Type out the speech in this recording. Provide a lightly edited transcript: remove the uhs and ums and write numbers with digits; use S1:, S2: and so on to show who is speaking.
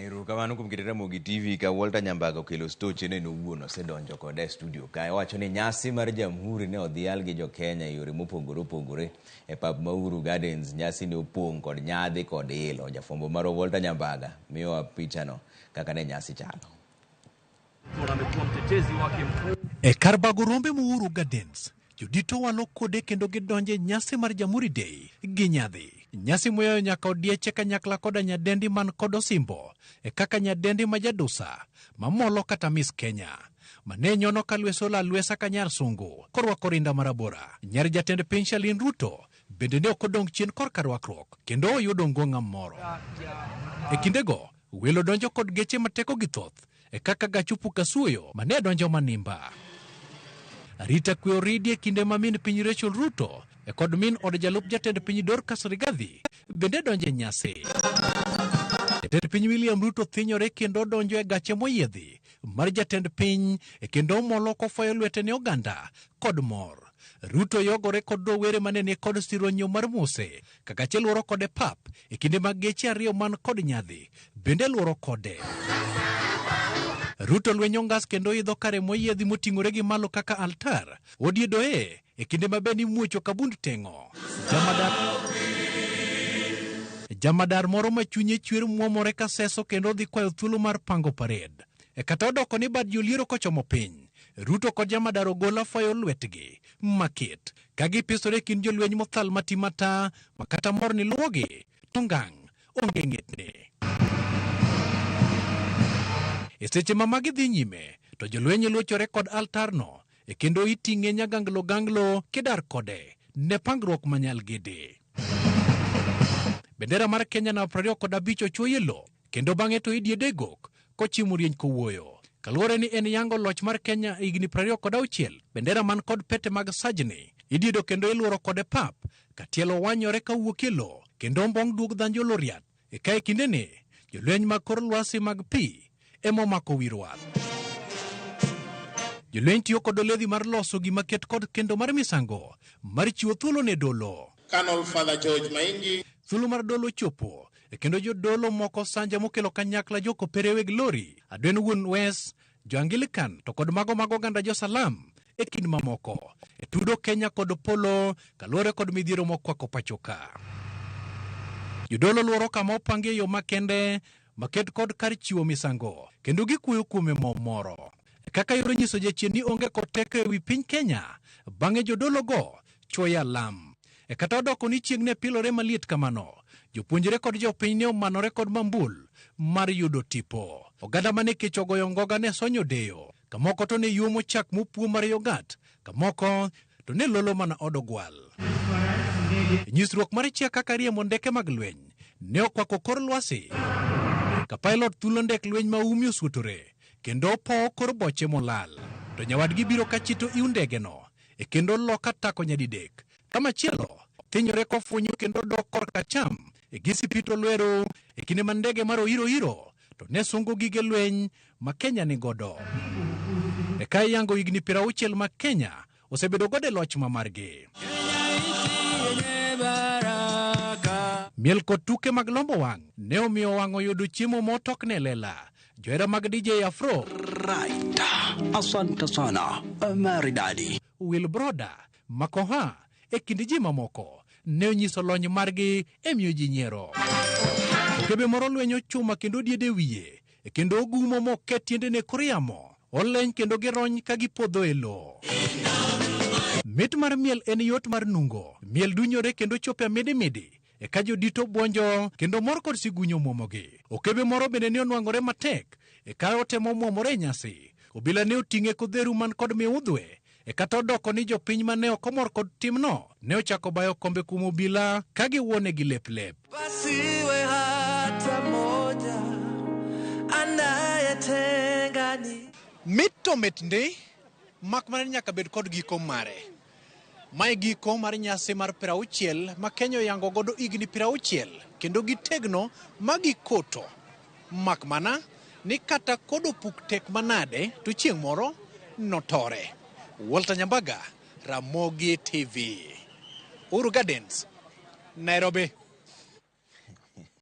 S1: Erokamano kuom kete Ramogi TV ka Walter Nyambaga okelo stoche ne en owuon osedonjo koda e studio kae. Owacho ni nyasi mar Jamhuri ne odhial gi jo-Kenya e yore mopogore opogore e pap ma Uhuru Gardens. Nyasi ne opong' kod nyadhi kod ilo. Jafwambo marwa Walter Nyambaga miyowa pichano kaka ne nyasi chalo.
S2: E kar bago rombe ma Uhuru Gardens, jodito walo kode kendo gidonjo e nyasi mar Jamhuri Day gi nyadhi. Nyasi moyayo nyaka odieche kanyakla koda nyadendi man kod osimbo e kaka nyadendi ma jadusa mamolo kata Miss Kenya mane nyono ka lweso la lwesa ka nyar sungu korwako rinda marabora. Nyar jatend piny Shalin Ruto bende ne ok odong' chien korka rwakruok kendo oyudo ngong'a moro. E kindego, welo donjo kod geche ma tekogi thoth e kaka gach opuka suoyo ma ne donjo manimba. Arita kwe oridi e kinde ma min piny Rachel Ruto e kod min od jalup jatend piny Dorcas Rigathi bende donjo e nyasi. Jatend piny William Ruto thinyore kendo donjo e gache moyiedhi mar jatend piny e kendo omolo kofoyo lwete ne oganda kod mor. Ruto yogore kod rowere mane ni kod sironyo mar Mose ka gache luoro kode pap e kinde mag geche ariyo man kod nyadhi bende luoro kode. Ruto lwenyo ngas kendo idho kare moyiedhi moting'ore gi malo kaka altar odiedoe e kinde ma be nimuocho kabund teng'o. Jamadar, jamadar moro ma chunye chwer muomore ka seso kendo dhi kwayo thuolo mar pango pared. E kata odoko ni bad joliero kochomo piny, Ruto kod jamadar ogola fwayo lwetgi maket ka gipisore e kind jolweny mothal mati mata ma kata mor ni luwogi to ngang' onge ng'etne. E seche ma magi dhi nyime, to jolweny lochore kod altarno e kendo iting'e nyaganglo ganglo kidar kode ne pangruok manyal gede. Bendera mar Kenya namba 25 ochwoye lo kendo bang'e to idiede gok kochimo rieny kowuoyo. Kaluwore ni en yango loch mar Kenya e higni 26, bendera man kod pete mag sajni idiedo kendo iluoro kode pap ka tielo wanyore kawuok e lo kendo ombong' duog dhanjo loriat. E ka e kindeni jolweny mag kor lwasi mag pi ema omako wi rwath. Jolweny tiyo kod oledhi mar loso gima ket kod kendo mar misango mar chiwo thuolo ne dolo.
S3: Colonel Father George Maingi.
S2: Thuolo mar dolo chopo e kendo jodolo moko sanja mokelo kanyakla jokopere weg lori, Adwen wuon Wes, jo-Anglican to kod mago mag oganda jo-Salam e kind mamoko e tudo Kenya kod polo kaluwore kod midhiero mokwako pachoka. Jodolo luoro kama opangi e yo makende maket kod kar chiwo misango kendo gikuoyo kuome mo moro. Kaka yor nyiso jachien ni onge kod teko e wi piny Kenya, bang'e jodologo chwoyo alam. E kata odoko ni chieng' ne pilore maliet kamano, jopuonjre kod jopiny ne omanore kod mambul mar yudo tipo. Oganda mane kech ogoyo ngoga ne sonyo deyo, kamoko to ne yuomo chak mopuo mar yogat, kamoko to ne lolo mana od ogwal. Nyisruok mar chia kaka riembo ndeke mag lweny ne okwako kor lwasi ka pilot thulo ndek lweny ma umi osuotore kendo opowo kor boche molal. To nyawadgi biro ka chito iw ndegeno e kendo loka tako nyadidek. Kamachielo thinyore kofunyo kendo dok korka cham e gisipito lweru e kinde ma ndege mar Oiro Oiro to ne sungo gige lweny ma Kenya ni godo. E ka iyango higni 60 ma Kenya osebedo godo e loch ma margi. Miel kod tuke mag lombo wang' ne omiyo wang' oyudo chiemo motokne lela. Johera mag DJ Afro
S4: Right. Asante sana. Maridadi.
S2: Will Broda, Makoha e kind ji mamoko ne onyiso lony margi e miyo ji nyiero. Okebe moro lwenyo chuma kendo diede wiye e kendo ogumo moket tiendene kor yamo. Oleny kendo girony ka gipodho e lowo. Mit mar miel en yot mar nungo. Miel dunyore kendo chopo e midimidi e ka jodito bwonjo kendo mor kod sigunyo muomogi. Okebe moro bende ne onwang'ore matek e ka otemo muomore e nyasi. Obila ne oting'e kodheru man kod miudhwe e kata odoko ni jopiny mane ok omor kod timno ne ochako bayo kombe kuom obila ka giwuone gi lep lep.
S5: Pasiwe hata moja anayetengani.
S2: Mit to mit ndi, mak mana ni nyaka bed kod giko mare. Mae giko mar nyasi mar 60 ma Kenya oyango godo higni 60 kendo gitegno ma gikoto. Mak mana ni kata kod opuk tek manade to chieng' moro notore. Walter Nyambaga, Ramogi TV. Uhuru Gardens, Nairobi.